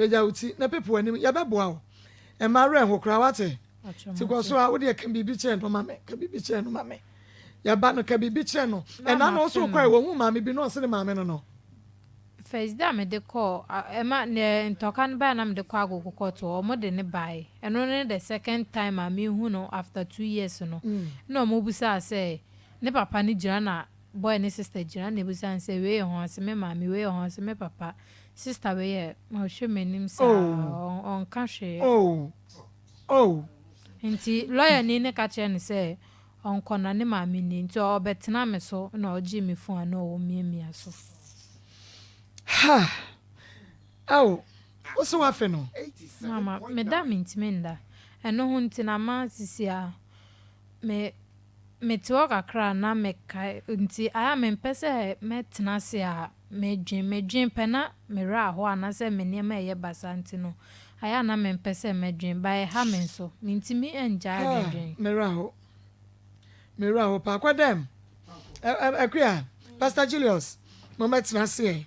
Pagya wo ti na pepe w'anim. Yɛbɛboa wo. Mma werɛ nho koraa, woate? Nti kɔ so a, wo deɛ ka biribi kyerɛ no ma me. Ka biribi kyerɛ no ma me. Yɛba no, ka biribi kyerɛ no. Ɛna na ɔso kɔe, wɔhuu maame bi na ɔse ne maame no no. First da a mede kɔɔ, ɛma, neɛ ntɔka no baeɛ na mede kɔɔ Agogo court hɔ, wɔn de no baeɛ. Ɛno ne the second time a mehu no after 2 years no. Ɛna wɔn bisaa sɛ, ne papa no gyina na boy ne sister gyina na ebisa no sɛ, wei yɛ hwan? Ɔse me maame. Wei yɛ hwan? Ɔse me papa. Sister wei yɛ, ɔhwɛ m'anim saa, ɔnka hwee. Oh. Oh. Nti lawyer ni ne ka kyerɛ no sɛ ɔnkɔ na ne maame ni, nti ɔbɛtena me so na ɔgye me phone a na ɔwɔ miamia so. Ha. Awo. Wo so wafe no. Mama, meda mentumi nda. Ɛno ho nti na ma sisi a me mete hɔ kakra na mekae, nti ayɛ a mempɛ sɛ mɛtena ase a medwen medwen pɛ na merɛ ahɔ anaasɛ me nneɛma ɛyɛ basa, nti no ayɛ a na mempɛ sɛ mɛdwen ba ɛha me nso mentumi ngyae adwendwen. Merɛ aho. Merɛ aho paa. Kɔ dɛm. Akua, Pastor Julius, mo mɛtena ase ɛ.